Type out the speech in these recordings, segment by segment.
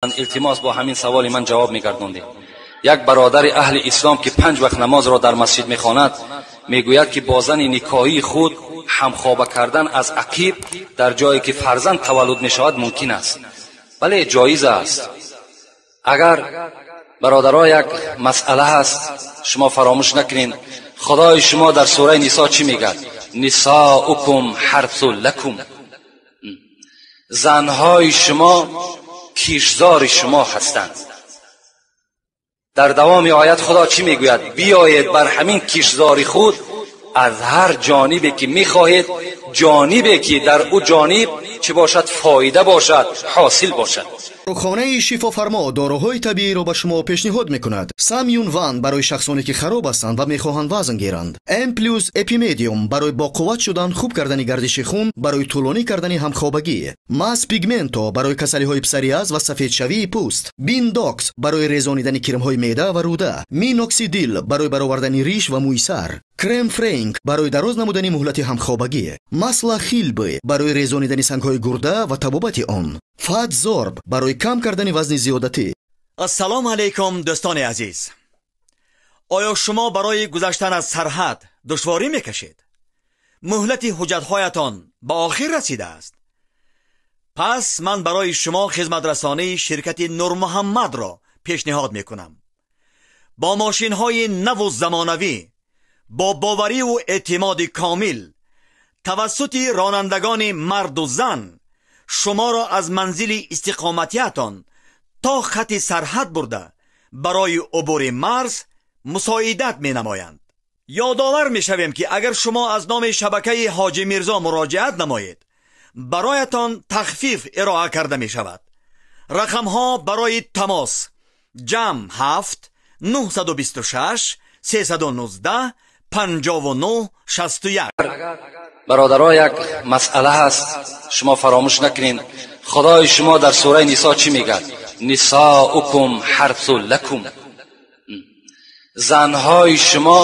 Илтимос, бо ҳамин саволи ман ҷавоб мегардондед. Як бародари аҳли ислом, ки 5 вақт намозро дар масҷид мехонад, мегӯяд, ки бо зани никоҳии худ ҳамхоба кардан аз ақиб дар ҷое ки фарзанд таваллуд мешавад, мумкин аст? Бале, ҷоиз аст. Агар бародаро, як масъала ҳаст, шумо фаромӯш накунед. Худои шумо дар сураи Нисо чӣ мегӯяд? Нисоукум ҳарсу лакум, занҳои шумо кишзори шумо ҳастанд. Дар давоми оят Худо чӣ мегӯяд? Биёед бар ҳамин кишзори худ аз ҳар ҷонибе ки мехоҳед, ҷонибе ки дар ӯ ҷониб чӣ бошад, фоида бошад, ҳосил бошад. Дорухонаи Шифофармо доруҳои табииро ба шумо пешниҳод мекунад. Самюн Ван барои шахсоне, ки хароб ҳастанд ва мехоҳанд вазн гиранд. М плюс Эпимедиум барои боқувват шудан, хуб кардани гардиши хун, барои тӯлонӣ кардани ҳамхобагӣ. Мас Пигменто барои касалиҳои псориаз ва сафедшавии пӯст. Биндокс барои резонидани кирмҳои меъда ва рӯда. Миноксидил барои баровардани риш ва мӯи сар. Крем Френк барои дароз намудани муҳлати ҳамхобагӣ. Масла Хилбы барои резонидани сангҳои гурда ва табобати он. Фатзорб барои кам кардани вазни зиёдатӣ. Ассалому алайкум, дӯстони азиз! Оё шумо барои гузаштан аз сарҳад душворӣ мекашед? Муҳлати ҳуҷҷатҳоятон ба охир расидааст? Пас ман барои шумо хизматрасонии ширкати Нурмуҳаммадро пешниҳод мекунам. Бо мошинҳои наву замонавӣ, бо бовариву эътимоди комил, тавассути ронандагони марду зан шуморо аз манзили истиқоматиятон то хати сарҳад бурда, барои убури марз мусоидат менамоянд. Ёдовар мешавем, ки агар шумо аз номи шабакаи Ҳоҷи Мирзо муроҷиат намоед, бароятон тахфиф ироа карда мешавад. Рақамҳо барои тамос: +7 926 319 59 61. Бародаро, як масъала ҳаст, шумо фаромӯш накунед. Худои шумо дар сураи Нисо чӣ мегӯяд? Нисоукум ҳарсу лакум, занҳои шумо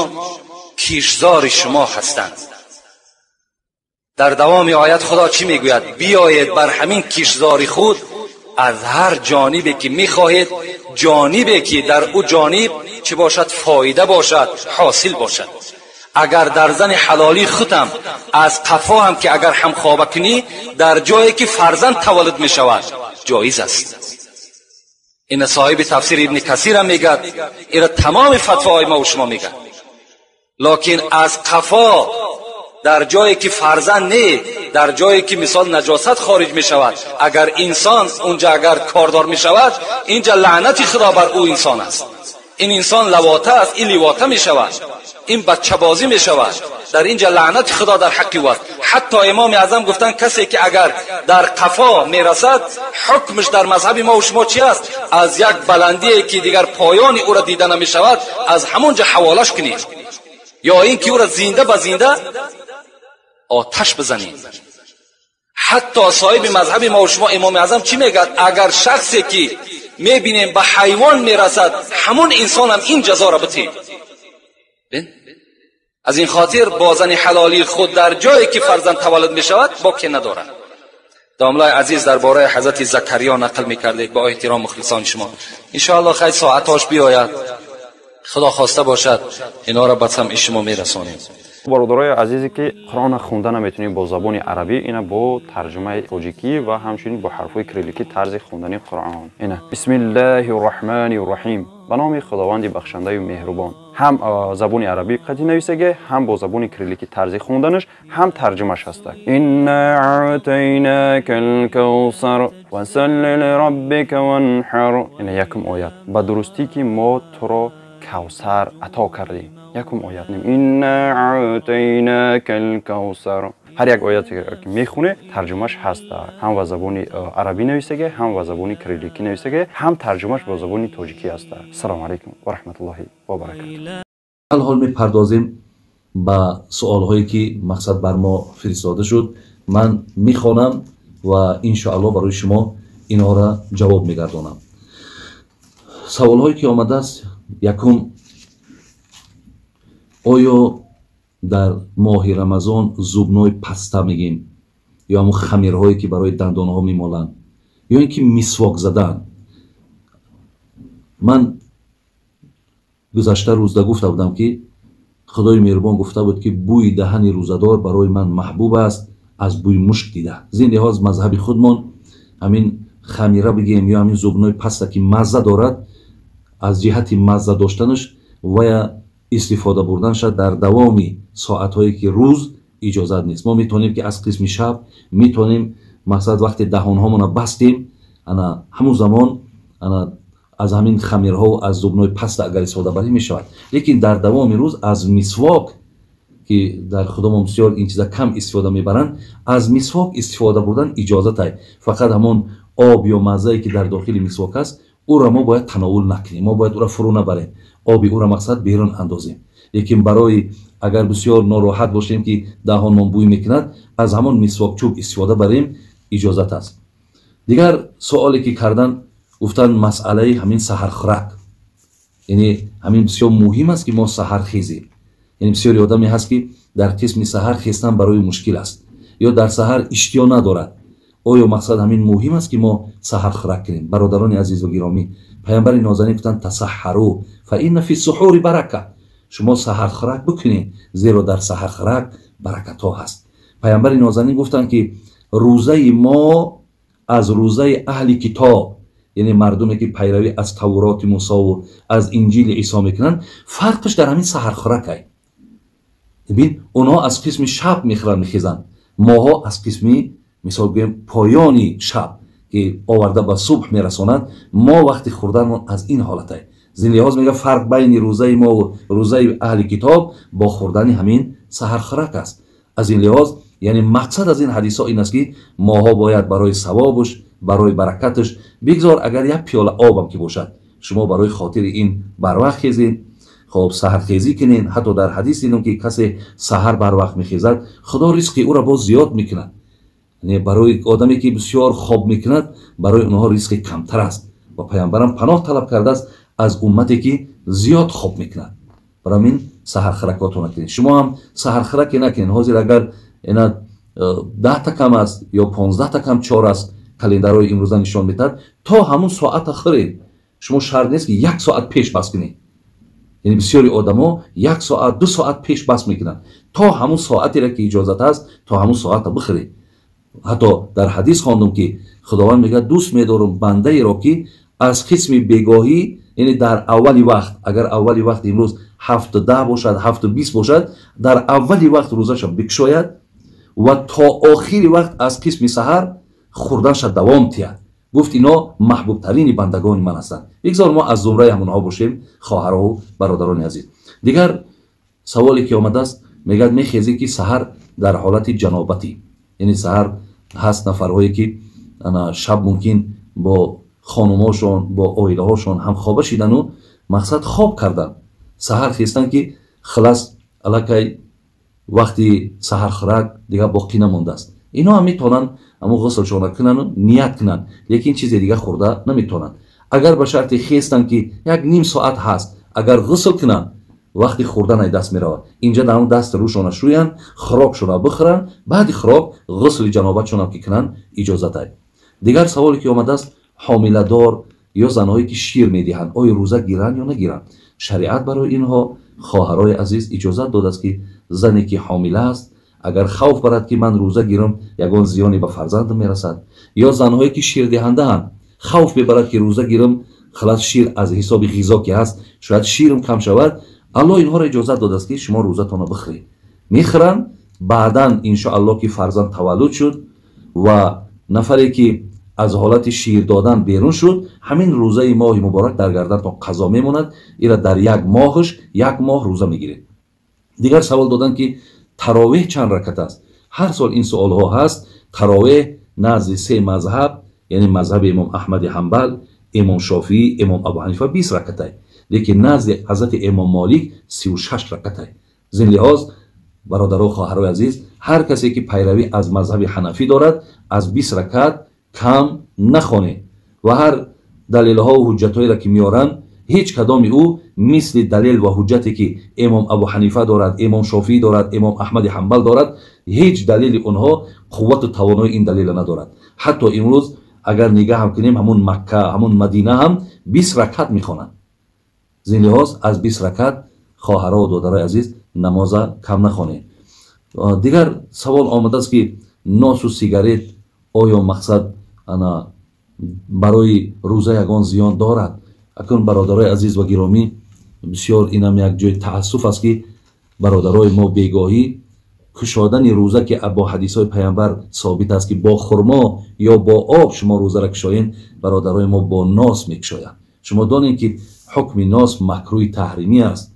кишзори шумо ҳастанд. Дар давоми оят Худо чӣ мегӯяд? Биёед бар ҳамин кишзори худ аз ҳар ҷонибе ки мехоҳед, ҷонибе ки дар ӯ ҷониб чӣ бошад, фоида бошад, ҳосил бошад. Агар дар зани ҳалолии худам аз қафо ҳам ки агар ҳамхоба кунӣ, дар ҷое ки фарзанд таваллуд мешавад, ҷоиз аст. Ина соҳиби тафсири Ибни Касирам мегӯяд, ира тамоми фатвоҳои ма шумо мегӯяд. Локин аз қафо дар ҷое ки фарзанд не, дар ҷое ки мисол наҷосат хориҷ мешавад, агар инсон унҷа агар кордор мешавад, инҷа лаънати Худо бар ӯ инсон аст. Ин инсон лавота аст, ин ливота мешавад, ин бачабозӣ мешавад. Дар инҷа лаънати Худо дар ҳаққи ӯ аст. Ҳатто Имоми Аъзам гуфтанд, касе ки агар дар қафо мерасад, ҳукмаш дар мазҳаби мо шумо чи аст? Аз як баландие ки дигар поёни ӯро дида намешавад, аз ҳамон ҷо ҳаволаш кунед ё ин ки ӯро зинда ба зинда оташ бизанед. Ҳатто соҳиби мазҳаби мо шумо, Имоми Аъзам, чӣ мегӯяд? Агар шахсе ки мебинем ба ҳайвон мерасад, ҳамон инсонам ин ҷазоро битед. Аз ин хотир бо зани ҳалолии худ дар ҷое ки фарзанд таваллуд мешавад, боке надорад. Домлаи азиз, дар бораи ҳазрати Закариё нақл мекардед. Бо эҳтиром, мухлисони шумо. Иншоалло, хай, соатҳош биёяд, Худо хоста бошад, инҳоро ба самъи шумо мерасонем. Бародарои азизе, ки Қуръонро хонда наметавонед бо забони арабӣ, ина бо тарҷумаи тоҷикӣ ва ҳамчунин бо ҳарфҳои кирилликӣ тарзи хондани Қуръон. Ина: Бисмиллаҳи рраҳмани рраҳим, ба номи Худованди бахшандаю меҳрубон. Ҳам забони арабӣ қатӣ нависаге, ҳам бо забони кирилликӣ тарзи хонданаш, ҳам тарҷумаш ҳаста. Инна аътайнака лкавсар фасалли лираббика ванҳар. Ина якум оят: ба дурустӣ ки мо туро Кавсар ато кардем. Якум оят: инна аътайнака лкавсар. Ҳар як ояте ки мехоне, тарҷумаш ҳаст. Ҳам ба забони арабӣ нависаге, ҳам ба забони кирилликӣ нависаге, ҳам тарҷумаш бо забони тоҷикӣ ҳаст. Ассалому алайкум ва раҳматуллоҳи ва баракату. Ҳол мепардозем ба суолҳое, ки мақсад бар мо фиристода шуд. Ман мехонам ва иншоалло барои шумо инҳоро ҷавоб мегардонам. Саволҳое ки омадааст: якум, оё дар моҳи Рамазон зубной паста мегем ё ҳамун хамирҳое, ки барои дандонҳо мемоланд, ё ин ки мисвок задан Ман гузашта рӯзда гуфта будам, ки Худои меҳрубон гуфта буд, ки бӯи даҳани рӯзадор барои ман маҳбуб аст аз бӯи мушк дида. Зин лиҳоз мазҳаби худмон ҳамин хамира бигем ё ҳамин зубной паста, ки мазза дорад, аз ҷиҳати мазза доштанаш вая истифода бурданша дар давоми соатҳое ки рӯз иҷозат нест. Мо метавонем, ки аз қисми шаб метавонем, мақсад, вақте даҳонҳомона бастем, ана ҳамун замон ана аз ҳамин хамирҳо, аз зубной паста агар истифода барӣ мешавад. Лекин дар давоми рӯз аз мисвок, ки дар худомон бисёр ин чиза кам истифода мебаранд, аз мисвок истифода бурдан иҷозатай. Фақат ҳамон об ё маззае, ки дар дохили мисвок аст, ӯро мо бояд тановул накунем, мо бояд ӯро фурӯ набарем, оби ӯро, мақсад, берун андозем. Лекин барои агар бисёр нороҳат бошем, ки даҳонмон бӯй мекунад, аз ҳамон мисвокчӯб истифода барем, иҷозат аст. Дигар суоле, ки кардан, гуфтанд, масъалаи ҳамин саҳархӯрак, яъне ҳамин бисёр муҳим аст, ки мо саҳар хезем. Яъне бисёри одаме ҳаст, ки дар қисми саҳар хестан барои мушкил аст ё дар саҳар иштиҳо надорад. Оё, мақсад, ҳамин муҳим аст, ки мо саҳархӯрак кунем? Бародарони азизу гиромӣ, паямбари нозанин гуфтанд: تسحروا فإن في السحور بركة. Шумо саҳархӯрак бикунед, зеро дар саҳархӯрак баракатҳо ҳаст. Паямбари нозанин гуфтанд, ки рӯзаи мо аз рӯзаи аҳли китоб, яъне мардуме, ки пайравӣ аз Тавроти Мусову аз Инҷили Исо мекунанд, фарқаш дар ҳамин саҳархӯракай. Бибин, онҳо аз қисми шаб мехӯранд, мехезанд, моҳо аз қисми, мисол гӯем, поёни шаб, ки оварда ба субҳ мерасонад, мо вақти хӯрданмон аз ин ҳолатай. Зин лиҳоз мега, фарқ байни рӯзаи мову рӯзаи аҳли китоб бо хӯрдани ҳамин саҳархӯрак аст. Аз ин лиҳоз, яъне мақсад аз ин ҳадисҳо ин аст, ки моҳо бояд барои савобуш, барои баракаташ, бигзор агар як пиёла обам ки бошад, шумо барои хотири ин барвақт хезед, хоб, саҳархезӣ кунед. Ҳатто дар ҳадис дидем, ки касе саҳар барвақт мехезад, Худо ризқи ӯро боз зиёд мекунад. Барои одаме, ки бисёр хоб мекунад, барои онҳо ризқи камтар аст. Ва паямбарам паноҳ талаб кардааст аз уммате, ки зиёд хоб мекунад. Барои ҳамин саҳархӯракотро накунед. Шумо ҳам саҳархӯраке накунед. Ҳозир агар ина 10-та кам аст ё 15-та кам 4 аст, календарҳои имрӯза нишон медиҳад, то ҳамун соата хӯред. Шумо шарт нест, ки як соат пеш бас кунед. Яъне бисёри одамо як соат, 2 соат пеш бас мекунанд. То ҳамун соатеро, ки иҷозат аст, то ҳамун соата бихӯред. Ҳатто дар ҳадис хондум, ки Худованд мегӯяд: дӯст медорам бандаеро, ки аз қисми бегоҳӣ, яъне дар аввали вақт, агар аввали вақт имрӯз 7:10 бошад, 7:20 бошад, дар аввали вақт рӯзаша бикушояд ва то охири вақт аз қисми саҳар хӯрданша давом тиҳад. Гуфт, ино маҳбубтарини бандагони ман ҳастанд. Бигзор мо аз зумраи ҳамонҳо бошем, хоҳарову бародарони азиз. Дигар саволе, ки омадааст, мегӯяд, мехезӣ, ки саҳар дар ҳолати ҷанобатӣ, яъне саҳар ҳаст нафарҳое, ки шаб мумкин бо хонумошон, бо оилаҳошон ҳамхоба шидану, мақсад, хоб кардан, саҳар хестан, ки хилас, аллакай вақти саҳархӯрак дигар боқӣ намондааст. Ино ҳам метавонанд ҳамун ғуслшона кунану ният кунанд, лекин чизе дига хӯрда наметавонанд. Агар ба шарти хестанд, ки як ним соат ҳаст, агар ғусл кунанд, вақти хӯрдан ай даст меравад. Инҷа дар ҳамун даст рӯшона шӯянд, хӯрокшона бихӯранд, баъди хӯрок ғусли ҷанобатшонам ки кунанд, иҷозатай. Дигар саволе, ки омадааст: ҳомиладор ё занҳое, ки шир медиҳанд, оё рӯза гиранд ё нагиранд? Шариат барои инҳо, хоҳарои азиз, иҷозат додааст, ки зане, ки ҳомила аст, агар хавф барад, ки ман рӯза гирам, ягон зиёне ба фарзандам мерасад, ё занҳое, ки ширдиҳандаанд, хавф мебарад, ки рӯза гирам, хилас, шир аз ҳисоби ғизо ки ҳаст, шояд ширам кам шавад, Аллоҳ инҳоро иҷозат додааст, ки шумо рӯзатонро бихӯред. Мехӯранд, баъдан, иншоаллоҳ, ки фарзанд таваллуд шуд ва нафаре, ки аз ҳолати шир додан берун шуд, ҳамин рӯзаи моҳи муборак дар гардантон қазо мемонад. Ира дар як моҳаш як моҳ рӯза мегиред. Дигар савол доданд, ки таровеҳ чанд ракат аст? Ҳар сол ин суолҳо ҳаст. Таровеҳ назди се мазҳаб, яъне мазҳаби имом Аҳмади Ҳанбал, имом Шофиӣ, имом Абу Ҳанифа, 20 ракатай, лекин назди ҳазрати имом Молик 36 ракатай. Зин лиҳоз, бародару хоҳарои азиз, ҳар касе, ки пайравӣ аз мазҳаби ҳанафӣ дорад, аз 20 ракат кам нахонед. Ва ҳар далелҳову ҳуҷҷатҳоеро, ки меоранд, ҳеҷ кадоми ӯ мисли далел ва ҳуҷҷате, ки имом Абу Ҳанифа дорад, имом Шофиӣ дорад, имом Аҳмади Ҳанбал дорад, ҳеҷ далели онҳо қуввату тавонои ин далела надорад. Ҳатто имрӯз Агар нигаҳ ҳам кунем, ҳамун Макка, ҳамун Мадина ҳам 20 ракат мехонанд. Зин лиҳоз аз 20 ракат хоҳаро ва додарои азиз намоза кам нахонед. Дигар савол омадааст, ки носу сигарет оё мақсад ана барои рӯза ягон зиён дорад? Акнун бародарои азиз ва гиромӣ, бисёр инам як ҷои таассуф аст, ки бародарои мо бегоҳӣ кушодани рӯза, ки бо ҳадисҳои паямбар собит аст, ки бо хурмо ё бо об шумо рӯзаро кушоед, бародарои мо бо нос мекушоянд. Шумо донед, ки ҳукми нос макрӯҳи таҳримӣ аст.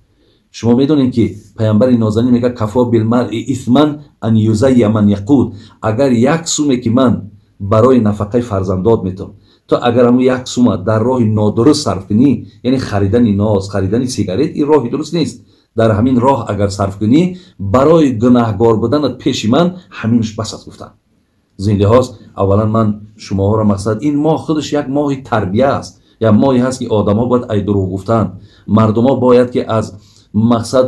Шумо медонед, ки паямбари нозанин мегӯяд: кафо билмаръи исман ан юзайя ман яқуд. Агар як суме, ки ман барои нафақаи фарзандот метавам, то агар ҳамун як сума дар роҳи нодуруст сарф кунӣ, яъне харидани нос, харидани сигарет, ин роҳи дуруст нест, дар ҳамин роҳ агар сарф кунӣ, барои гунаҳгор буданат пеши ман ҳаминш бас аст, гуфтанд. Зин лиҳоз аввалан ман шумоҳоро мақсад, ин моҳ худаш як моҳи тарбия аст, як моҳе ҳаст, ки одамҳо бояд ай дурӯғ гуфтан, мардумҳо бояд ки аз мақсад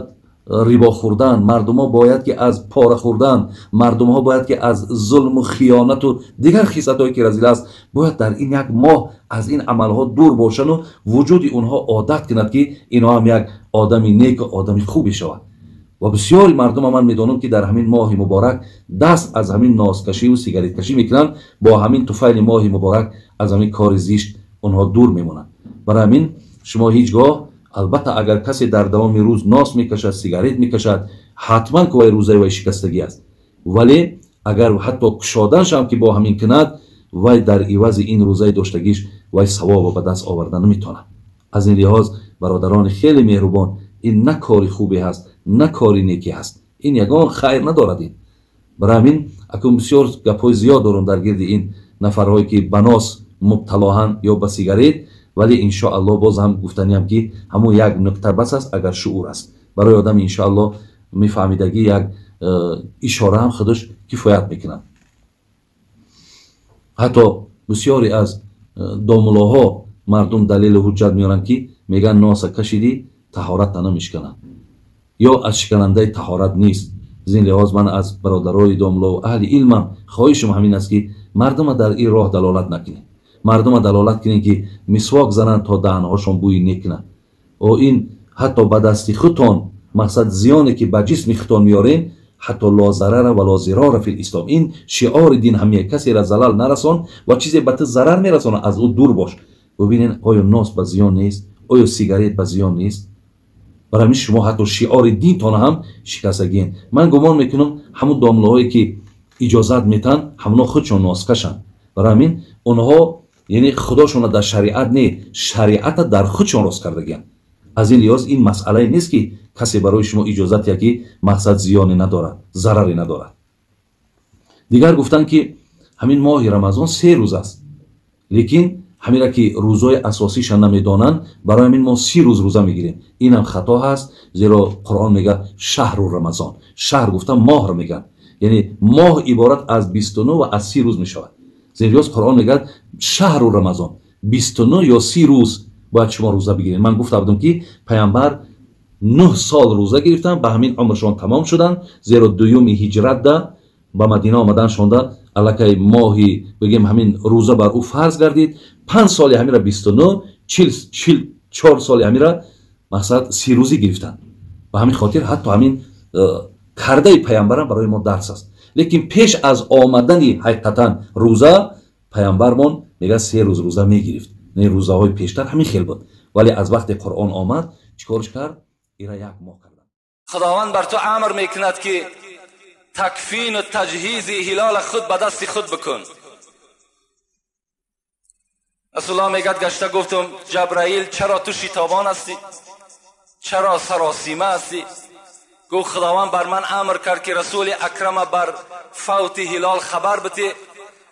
рибо хӯрдан, мардумҳо бояд ки аз пора хӯрдан, мардумҳо бояд ки аз зулму хиёнату дигар хислатҳое, ки разила аст, бояд дар ин як моҳ аз ин амалҳо дур бошану вуҷуди онҳо одат кунад, ки инҳо ҳам як одами неку одами хубе шавад. Ва бисёри мардума ман медонам, ки дар ҳамин моҳи муборак даст аз ҳамин носкашиву сигареткашӣ мекунанд. Бо ҳамин туфайли моҳи муборак аз ҳамин кори зишт онҳо дур мемонанд. Барои ҳамин шумо ҳеҷ гоҳ, албатта, агар касе дар давоми рӯз нос мекашад, сигарет мекашад, ҳатман ки вай рӯзаи вай шикастагӣ аст. Вале агар ҳатто кушоданшам ки бо ҳамин кунад, вай дар ивази ин рӯзаи доштагиш вай савобо ба даст оварда наметавонад. Аз ин лиҳоз, бародарони хеле меҳрубон, ин на кори хубе ҳаст, на кори некӣ ҳаст, ин ягон хайр надорад ин. Барои ҳамин акун бисёр гапҳои зиёд дорам дар гирди ин нафарҳое, ки ба нос мубталоҳанд ё ба сигарет. Вале иншоаллоҳ боз ҳам гуфтаниям, ки ҳамун як нукта бас аст, агар шуур аст барои одам, иншоаллоҳ мефаҳмидагӣ, як ишора ҳам худаш кифоят мекунад. Ҳатто бисёре аз домулоҳо мардум далелу ҳуҷҷат меоранд, ки мегӯянд: носа кашидӣ, таҳорат намешиканад ё аз шиканандаи таҳорат нест. Зин лиҳоз ман аз бародарои домулову аҳли илмам хоҳишам ҳамин аст, ки мардума дар ин роҳ далолат накунед. Мардума далолат кунед, ки мисвок зананд, то даҳанҳошон бӯи некунад. О ин ҳатто ба дасти худтон мақсад зиёне, ки ба ҷисми худтон меорем, ҳатто ло зарара ва ло зирора фил ислом, ин шиори дин ҳамия: касера залал нарасон ва чизе ба ту зарар мерасонад, аз ӯ дур бош. Бубинед, оё нос ба зиён нест? Оё сигарет ба зиён нест? Барои ҳамин шумо ҳатто шиори динтон ҳам шикастагиен. Ман гумон мекунам, ҳамун домлаҳое, ки иҷозат метаҳанд, ҳамоно худшон носкашанд. Барои ҳамин онҳо, яъне худошонро дар шариат не, шариата дар худшон рост кардагианд. Аз ин лиҳоз ин масъалае нест, ки касе барои шумо иҷозат диҳад, ки мақсад зиёне надорад, зараре надорад. Дигар гуфтанд, ки ҳамин моҳи Рамазон 3 рӯз аст, лекин ҳамира, ки рӯзҳои асосиша намедонанд, барои ҳамин мо 30 рӯз рӯза мегирем. Инам хато ҳаст, зеро Қуръон мегӯяд шаҳру Рамазон. Шаҳр гуфта моҳро мегӯянд, яъне моҳ иборат аз 29 ва аз 30 рӯз мешавад. Зеро Қуръон мегӯяд шаҳру Рамазон, 29 ё 30 рӯз бояд шумо рӯза бигиред. Ман гуфта будам, ки паямбар 9 сол рӯза гирифтанд, ба ҳамин умршон тамом шуданд, зеро дуюми ҳиҷратда ба Мадина омаданшонда аллакай моҳи бигем ҳамин рӯза бар ӯ фарз гардид. 5 соли ҳамира 29, 44 соли ҳамира мақсад 30 рӯзӣ гирифтанд. Ба ҳамин хотир ҳатто ҳамин кардаи паямбарам барои мо дарс аст. Лекин пеш аз омадани ҳақиқатан рӯза паямбармон мегӯяд 3 рӯз рӯза мегирифт. Не, рӯзаҳои пештар ҳамин хел буд, вале аз вақте Қуръон омад, чӣ корш кард? Ира як моҳ карданд. Худованд бар ту амр мекунад, ки такфину таҷҳизи ҳилол худ ба дасти худ бикун. Расулуллоҳ мегӯяд: гашта гуфтум: Ҷабраил, чаро ту шитобон ҳастӣ, чаро саросима ҳастӣ? Гуфт: Худованд бар ман амр кард, ки расули акрама бар фавти ҳилол хабар бите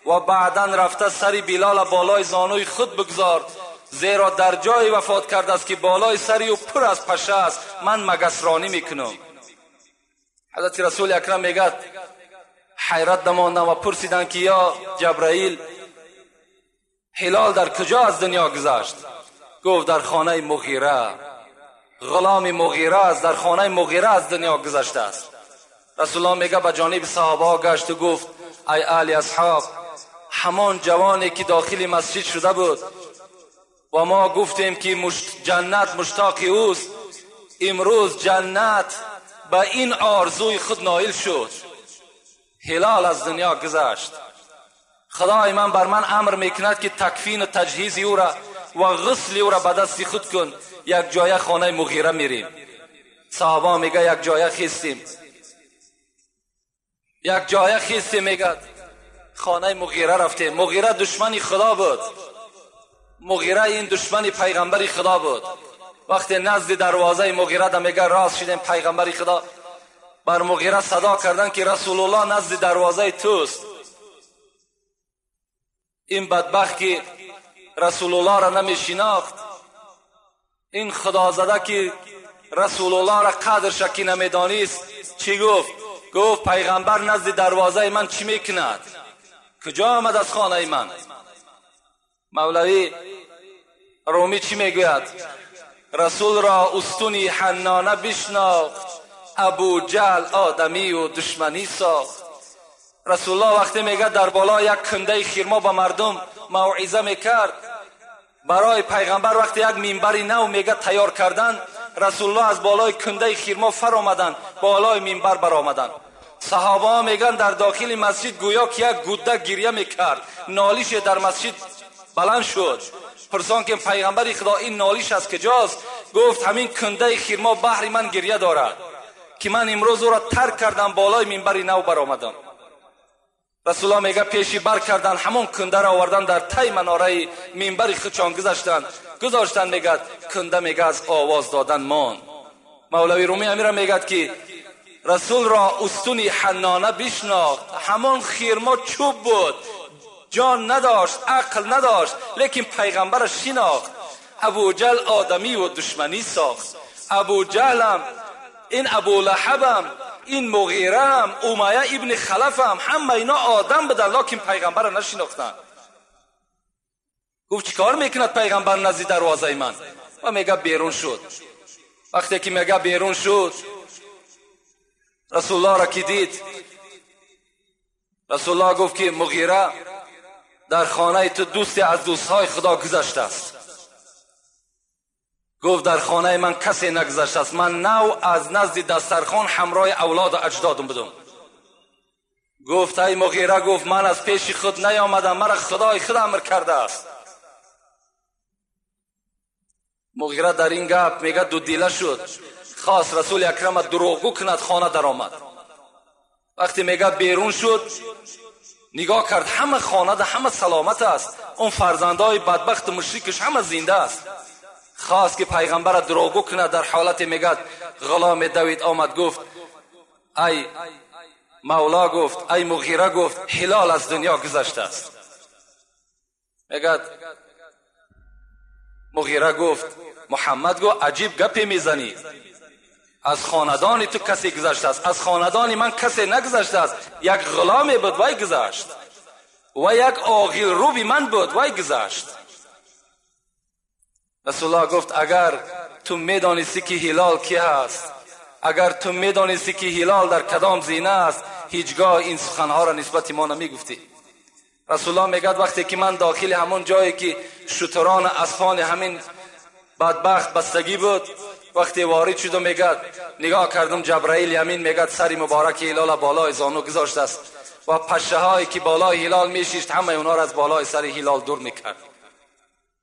ва баъдан рафта сари Билола болои зонуи худ бигзор, зеро дар ҷое вафот кардааст, ки болои сари ӯ пур аз паша аст, ман магасронӣ мекунам. Ҳазрати расули акрам мегӯяд: ҳайрат намондам ва пурсиданд, ки ё Ҷабраил, ҳилол дар куҷо аз дунё гузашт? Гуфт: дар хонаи Муғира, ғуломи Муғира аст, дар хонаи Муғира аз дунё гузаштааст. Расулуллоҳ мегӯяд: ба ҷониби саҳобаҳо гашту гуфт: ай аҳли асҳоб, همان جوانی که داخل مسجد شده بود و ما گفتیم که جنت مشتاق اوست، امروز جنت به این آرزوی خود نایل شد. هلال از دنیا گذشت. خدای من بر من امر میکند که تکفین و تجهیز او را و غسل او را به دست خود کن. یک جایه خانه مغیره میریم. صحابه میگه یک جایه خیستیم، یک جایه خیستیم، میگه خانه مغیره رفتیم. مغیره دشمنی خدا بود، مغیره این دشمنی پیغمبری خدا بود. وقتی نزد دروازه مغیره ده میگه راست شدیم، پیغمبری خدا بر مغیره صدا کردن که رسول الله نزد دروازه توست. این بدبخت که رسول الله را نمیشناخت، این خدا زده که رسول الله را قدرش که نمیدانست، چی گفت؟ گفت پیغمبر نزد دروازه من چی میکند؟ کجا آمد از خانه من؟ مولوی رومی چی میگوید؟ رسول را استونی حنانه بشناخت، ابو جهل آدمی و دشمنی ساخت. رسول الله وقتی میگه در بالا یک کنده خرما به مردم موعظه میکرد، برای پیغمبر وقتی یک منبر نو میگه تیار کردن، رسول الله از بالای کنده خرما فر آمدن، بالای منبر برآمدن. صحابه ها میگن در داخل مسجد گویا که یک گوده گریه میکرد، نالیش در مسجد بلند شد. پرسان که پیغمبر خدا این نالیش از کجاست؟ گفت همین کنده خرما بحر من گریه دارد که من امروز او را ترک کردم، بالای منبر نو برآمدم. رسول الله میگه پیشی بر کردن، همون کنده را آوردن در تای مناره منبر خودشان گذاشتن. میگه کنده میگه از آواز دادن مان. مولوی رومی امیر میگه که رسول را استونی حنانه بشناخت، همان خیرما چوب بود، جان نداشت، عقل نداشت، لیکن پیغمبر شناخت. ابو جهل آدمی و دشمنی ساخت. ابو جهلم، این ابو لهبم، این مغیرم، امیه ابن خلفم، همه اینا آدم بودن، لکن پیغمبر نشناختن. گفت چیکار میکند پیغمبر نزد دروازه من؟ و میگه بیرون شد. وقتی که میگه بیرون شد، رسول الله را که دید، رسول الله گفت که مغیره در خانه تو دوستی از دوستهای خدا گذشته است. گفت در خانه من کسی نگذشته است، من نو از نزد دسترخوان همراه اولاد و اجدادم بودم. گفت ای مغیره، گفت من از پیش خود نیامدم، مرا خدای خود امر کرده است. مغیره در این گپ میگه دو دیله شد، خواست رسول اکرم دروغگو کند، خانه در آمد. وقتی میگه بیرون شد، نگاه کرد همه خانه ده همه سلامت است، اون فرزندای بدبخت مشرکش همه زنده است. خواست که پیغمبر دروغگو کند، در حالت میگه غلام دوید آمد، گفت ای مولا، گفت ای مغیره، گفت هلال از دنیا گذشته است. میگه مغیره گفت محمد گفت عجیب گپی میزنی، از خاندان تو کسی گذشته است، از خاندان من کسی نگذشته است، یک غلامی بود وای گذشت و یک آغیل روبی من بود وای گذشت. رسول الله گفت اگر تو میدانستی که هلال کی هست، اگر تو میدانستی که هلال در کدام زینه است، هیچگاه این سخنها را نسبت ما نمیگفتی. رسول الله میگد وقتی که من داخل همون جایی که شتران اسپان همین بدبخت بستگی بود، وقتی وارد شدم میگد نگاه کردم جبرائیل یمین میگد سری مبارک هلال بالای زانو گذاشته است و پشه هایی که بالای هلال میشیشت همه اونا را از بالای سر هلال دور میکرد.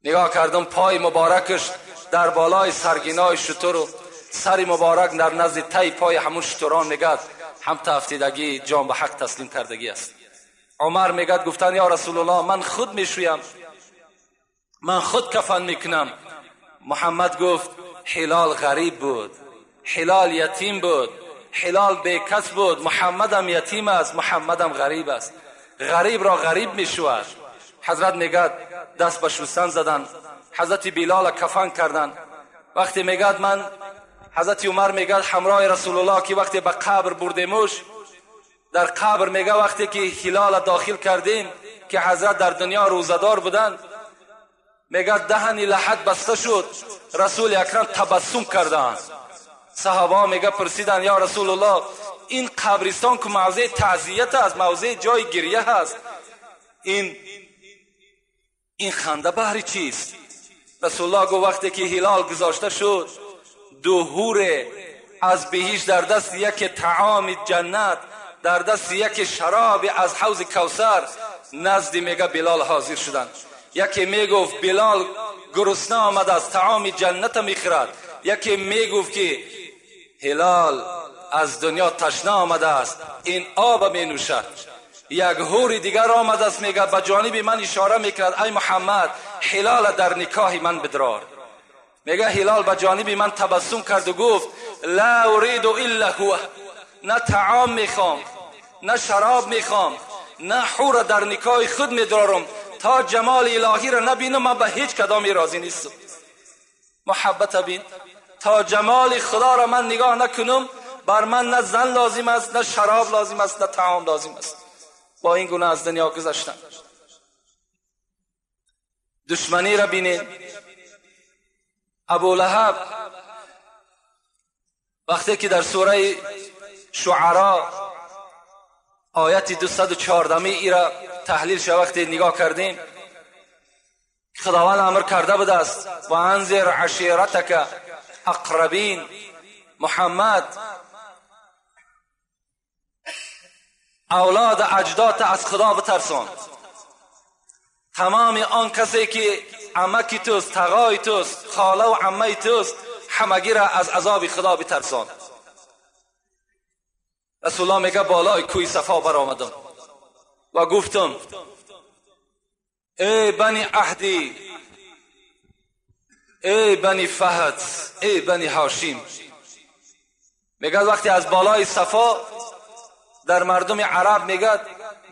نگاه کردم پای مبارکش در بالای سرگینای شتر و سری مبارک در نزد تای پای همون شتران میگد هم تافتیدگی جان به حق تسلیم کردگی است. عمر میگد گفتن یا رسول الله من خود میشویم، من خود کفن میکنم. محمد گفت هلال غریب بود، هلال یتیم بود، هلال بیکس بود، محمدم یتیم است، محمدم غریب است، غریب را غریب میشود. حضرت میگد دست به شستن زدن، حضرت بلال کفن کردن. وقتی میگد من حضرت عمر میگد همراه رسول الله که وقتی به قبر بردیمش، در قبر میگه وقتی که هلال داخل کردیم که حضرت در دنیا روزدار بودن، میگه دهن لحد بسته شد، رسول اکرم تبسم کردند. صحابه میگه پرسیدن یا رسول الله این قبرستان که موضع تعزیت است، موضع جای گریه هست، این خنده بهری چیست؟ رسول الله گفت وقتی که هلال گذاشته شد، دو حور از بهشت در دست یک طعام جنت، در دست یک شراب از حوض کوثر نزد میگه بلال حاضر شدند. یکی میگفت بلال گرسنه آمد از طعام جنت میخورد، یکی میگفت که هلال از دنیا تشنه آمده است، این آب می نوشد. یک حور دیگر آمده است، میگه به جانب من اشاره میکرد، ای محمد هلال در نکاح من بدرار. میگه هلال به جانب من تبسم کرد و گفت لا اريد الا هو، نه طعام میخوام، نه شراب میخوام، نه حور در نکاح خود میدارم، تا جمال الهی را نبینم من به هیچ کدامی راضی نیستم. محبت بین، تا جمال خدا را من نگاه نکنم بر من نه زن لازم است، نه شراب لازم است، نه طعام لازم است. با این گونه از دنیا گذشتن. دشمنی را بینید. ابو لهب وقتی که در سوره شعراء آیت 214 ای را تحلیل شد، وقتی نگاه کردیم خداوند امر کرده بوده است و انذر عشیرتک اقربین، محمد اولاد اجداد از خدا بترسان. تمام آن کسی که عمکی توست، تغای توست، خاله و عمه توست، همگی را از عذاب خدا بترسان. رسول الله میگه بالای کوی صفا برآمدم و گفتم ای بنی عهدی، ای بنی فهد، ای بنی هاشم. میگه وقتی از بالای صفا در مردم عرب میگه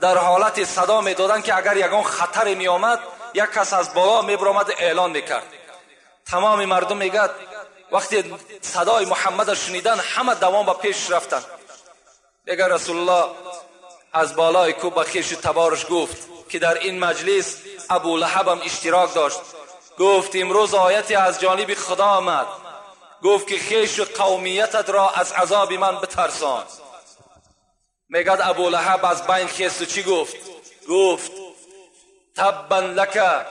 در حالت صدا میدادن که اگر یگان خطر میآمد یک کس از بالا میبرآمد اعلان میکرد. تمام مردم میگه وقتی صدای محمد شنیدن همه دوام به پیش رفتن. میگه رسول الله از بالای کوه به خویش تبارش گفت که در این مجلس ابو لهب هم اشتراک داشت، گفت امروز آیتی از جانب خدا آمد، گفت که خویش و قومیتت را از عذاب من بترسان. میگد ابو لهب از بین خیست و چی گفت؟ گفت تبا لک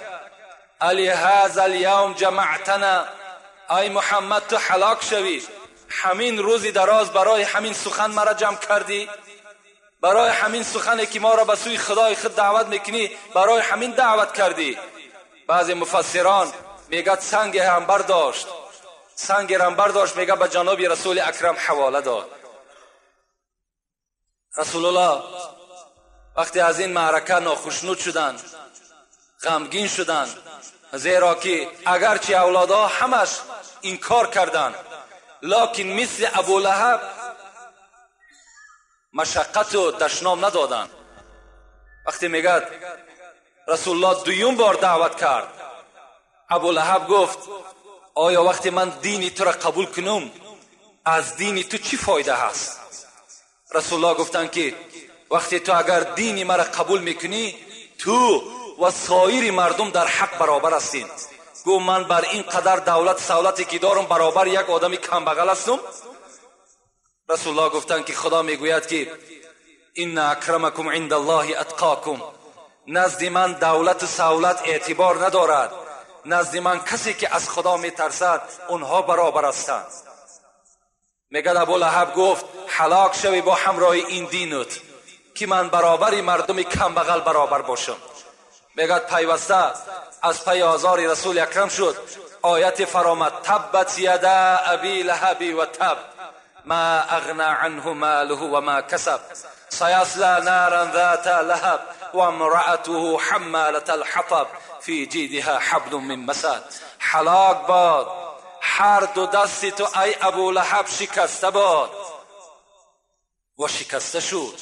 علی هذا الیوم جمعتنا، ای محمد تو هلاک شوی، همین روزی دراز برای همین سخن مرا جمع کردی، برای همین سخنی که ما را به سوی خدای خود دعوت میکنی برای همین دعوت کردی. بعضی مفسران میگد سنگ هم برداشت، سنگ هم برداشت، میگه به جناب رسول اکرم حواله داد. رسول الله وقتی از این معرکه ناخشنود شدند، غمگین شدند، زیرا که اگرچه اولادها همش انکار کردند، لکن مثل ابو لهب مشقت و دشنام ندادند. وقتی میگد رسول الله دویم بار دعوت کرد، ابو لهب گفت آیا وقتی من دینی تو را قبول کنم از دینی تو چی فایده هست؟ رسول الله گفتند که وقتی تو اگر دینی مرا قبول میکنی تو و سایر مردم در حق برابر هستین. گفت من بر این قدر دولت سولتی که دارم برابر یک آدمی کمبغل هستم؟ رسول الله گفتند که خدا میگوید که ان اکرمکم عند الله اتقاکم، نزد من دولت و سولت اعتبار ندارد، نزد من کسی که از خدا میترسد اونها برابر هستند. میگه ابو لهب گفت هلاک شوی با همراه این دینت که من برابری مردم کمبغل برابر باشم. میگه پیوسته از پی آزار رسول اکرم شد، آیت فرامد تبت یدا ابی لهب و تب ما اغنى عنه ماله و ما کسب سیصلی نارا ذات لهب و امرأته حمالة الحطب فی جیدها حبل من مسد. هلاک باد هر دو دستی تو ای ابو لهب شکسته باد. و شکسته شد.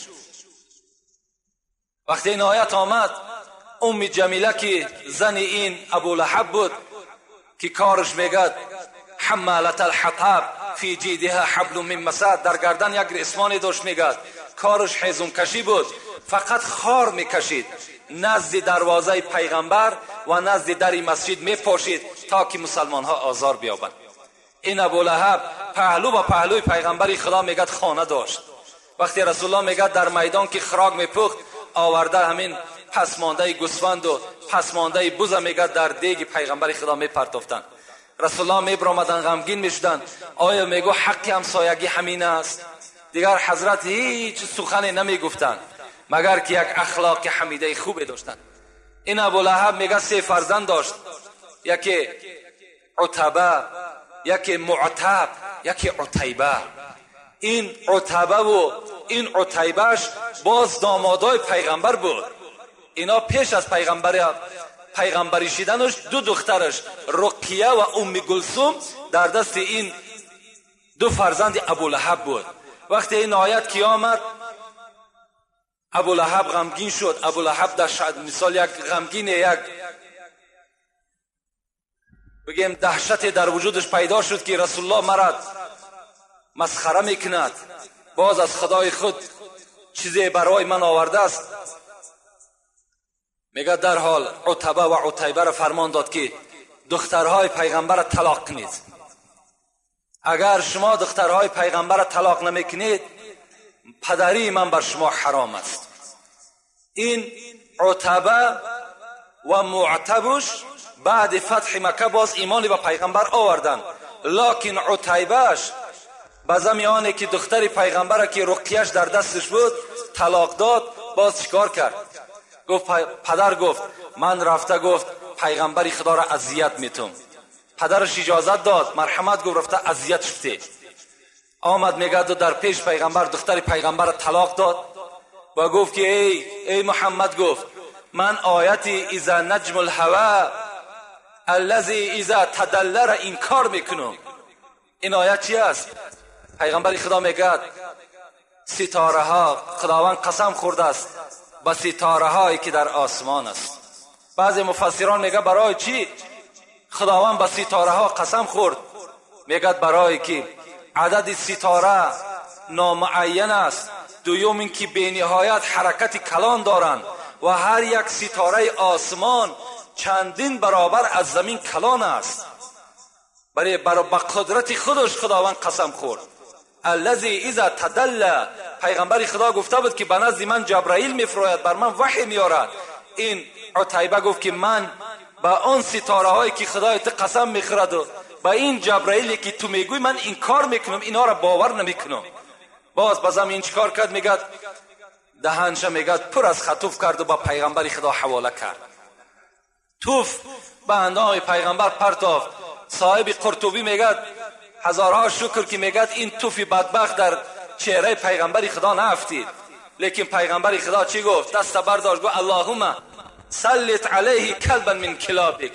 وقتی این آیت آمد، ام جمیله که زن این ابو لهب بود که کارش میگد حمالة الحطب فی جیدها حبل من مسد، در گردن یک رسمانی داشت، میگد کارش حیزم کشی بود، فقط خار میکشید، نزد دروازه پیغمبر و نزد در مسجد میپاشید تا که مسلمان ها آزار بیابند. این ابو لهب پهلو با پهلوی پیغمبر خدا میگد خانه داشت. وقتی رسول الله میگد در میدان که خراک میپخت، آورده همین پسمانده گوسفند و پسمانده بز میگه در دیگ پیغمبر خدا میپرتافتند. رسول الله میبرآمدن غمگین میشدند. آیا میگو حق همسایگی همین است؟ دیگر حضرت هیچ سخنی نمیگفتند مگر که یک اخلاق حمیده خوبی داشتند. این ابو لهب میگه 3 فرزند داشت، یکی عتبه، یکی معتب، یکی عتیبه. این عتبه و این عتیبهش باز دامادای پیغمبر بود. اینا پیش از پیغمبری شدنش 2 دخترش رقیه و ام گلثوم در دست این 2 فرزند ابو لهب بود. وقتی این آیت که آمد ابو لهب غمگین شد. ابو لهب در مثال یک غمگین، یک بگیم دهشت در وجودش پیدا شد که رسول الله مرا مسخره میکند، باز از خدای خود چیزی برای من آورده است. میگه در حال عتبه و عتیبه را فرمان داد که دخترهای پیغمبر را طلاق کنید. اگر شما دخترهای پیغمبر را طلاق نمیکنید پدری من بر شما حرام است. این عتبه و معتبش بعد فتح مکه باز ایمانی به پیغمبر آوردن، لکن عتیبهش به زمیانه که دختر پیغمبر که رقیهش در دستش بود طلاق داد، باز چیکار کرد؟ گفت پدر گفت من رفته گفت پیغمبری خدا را اذیت میتم. پدرش اجازت داد، مرحمت گفت رفته اذیت شده. آمد میگه در پیش پیغمبر دختر پیغمبر را طلاق داد و گفت که ای محمد، گفت من آیتی اذا نجم الهوى الذی اذا تدل را انکار میکنم. این آیت چی است؟ پیغمبر خدا میگه ستاره ها، خداوند قسم خورده است به ستاره هایی که در آسمان است. بعضی مفسران میگه برای چی خداوند به ستاره ها قسم خورد؟ میگه برای که عدد ستاره نامعین است، دوم اینکه به نهایت حرکت کلان دارند و هر یک ستاره آسمان چندین برابر از زمین کلان است. برای با قدرت خودش خداوند قسم خورد. الذی اذا تدل، پیغمبر خدا گفته بود که به نزد من جبرائیل میفراید، بر من وحی میارد. این عتیبه گفت که من به آن ستاره هایی که خدای تو قسم میخورد و به این جبرائیلی که تو میگوی من انکار میکنم، اینا را باور نمیکنم. باز بازم این چیکار کرد؟ میگه دهنش میگه پر از خطوف کرد و با پیغمبر خدا حواله کرد. توف به اندام پیغمبر پرتافت. صاحب قرطبی میگه هزارها شکر که میگه این توفی بدبخت در چهره پیغمبر خدا نفتید. لیکن پیغمبر خدا چی گفت؟ دست برداشت گفت اللهم سلط علیه کلبا من کلابک.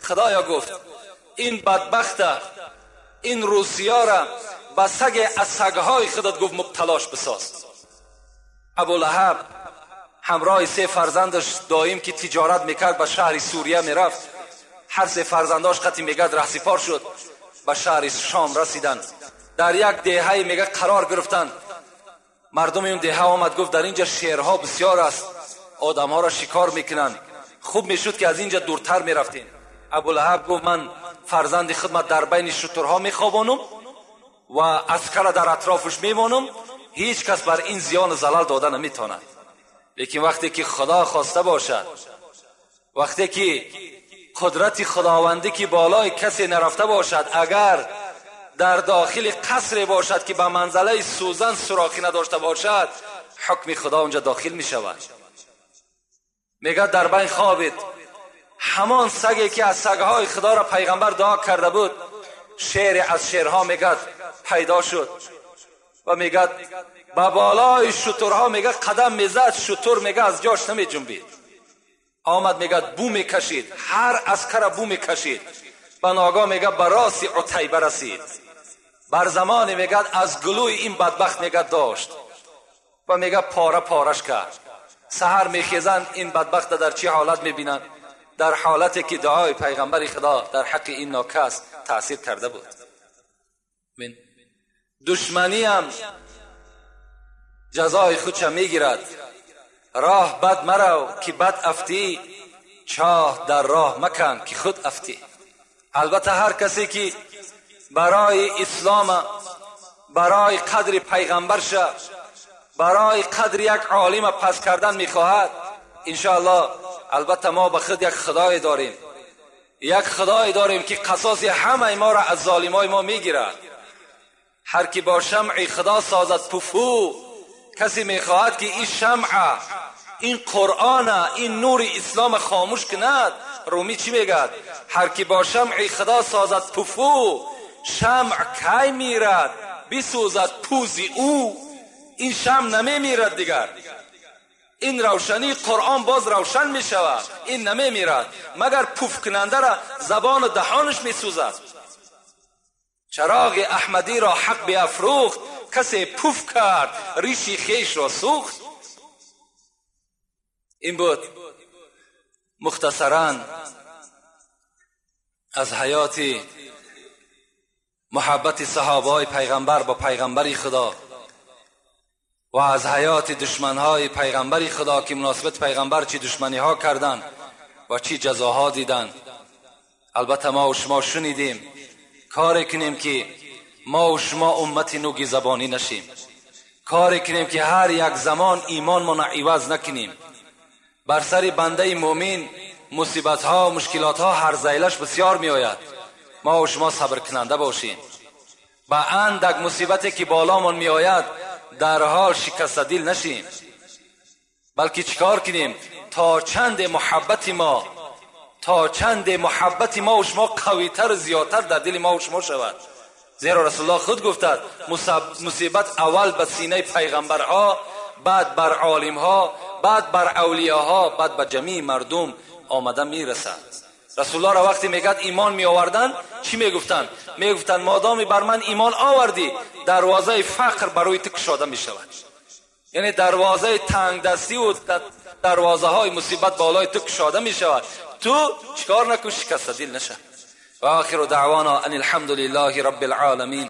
خدایا گفت این بدبخت، این روسیا را به سگ از سگهای خودت گفت مبتلاش بساز. ابو لهب همراه 3 فرزندش دایم که تجارت میکرد به شهر سوریه میرفت. هر 3 فرزنداش قطعی میگه رهسپار شد، به شهر شام رسیدن. در یک دهه میگه قرار گرفتن. مردم اون دهه آمد گفت در اینجا شیرها بسیار است، آدمها را شکار میکنن، خوب میشد که از اینجا دورتر میرفتین. ابو لهب گفت من فرزند خدمت در بین شترها میخوابانم و عسکر در اطرافش میمانم، هیچ کس بر این زیان و زلل داده نمیتواند. لیکن وقتی که خدا خواسته باشد، وقتی که قدرت خداوندی که بالای کسی نرفته باشد، اگر در داخل قصر باشد که به منزله سوزن سوراخی نداشته باشد، حکم خدا اونجا داخل می شود. میگه در بین خوابید، همان سگی که از سگهای خدا را پیغمبر دعا کرده بود، شعر از شعرها میگه پیدا شد و میگه به بالای شترها میگه قدم میزد، شتر میگه از جاش نمی جنبید. آمد میگه بو میکشید، هر عسکر بو میکشید. به ناگاه میگه به راس عتیبه رسید. بر زمان میگه از گلوی این بدبخت میگه داشت و میگه پاره پارش کرد. سحر میخیزند این بدبخت در چه حالت میبینند؟ در حالتی که دعای پیغمبر خدا در حق این ناکس تاثیر کرده بود. من دشمنی هم جزای خودش میگیرد. راه بد مرو که بد افتی، چاه در راه مکن که خود افتی. البته هر کسی که برای اسلام، برای قدر پیغمبر شه، برای قدر یک عالم پس کردن میخواهد، انشاءالله البته ما به خود یک خدای داریم، یک خدای داریم که قصاص همه ما را از ظالمای ما میگیرد. هر کی با شمع خدا سازد پفو، کسی میخواهد که این شمع، این قرآن، این نور اسلام خاموش کند. رومی چی میگد؟ هر کی با شمع خدا سازد پفو، شمع کی میرد بسوزد پوزی او. این شمع نمیمیرد دیگر، این روشنی قرآن باز روشن می شود، این نمیمیرد، مگر پوف کننده را زبان و دهانش می سوزد. چراغ احمدی را حق بیافروخت، کسی پوف کرد ریشی خیش را سوخت. این بود مختصرا از حیات محبت صحابه پیغمبر با پیغمبر خدا و از حیات دشمنهای پیغمبر خدا که مناسبت پیغمبر چی دشمنی ها کردن و چی جزاها دیدن. البته ما و شما شنیدیم، کار کنیم که ما و شما امت نوگی زبانی نشیم، کار کنیم که هر یک زمان ایمان ما عوض نکنیم. بر سر بنده مؤمن مصیبت ها و مشکلات ها هر زیلش بسیار می آید. ما و شما صبر کننده باشیم. با اندک مصیبتی که بالامان می آید در حال شکست دل نشیم، بلکه چیکار کنیم تا چند محبت ما، تا چند محبت ما و شما قویتر و زیادتر در دل ما و شما شود. زیرا رسول الله خود گفتد مصیبت اول به سینه پیغمبرها، بعد بر عالمها، بعد بر اولیاها، بعد به جمیع مردم آمده میرسد. رسول الله را وقتی میگد ایمان می آوردن چی میگفتن؟ میگفتن مادامی بر من ایمان آوردی دروازه فقر برای تو کشاده میشود، یعنی دروازه تنگ دستی و دروازه های مصیبت بالای تو کشاده میشود. تو چیکار نکن، شکست دل نشه. و آخر دعوانا ان الحمد لله رب العالمین.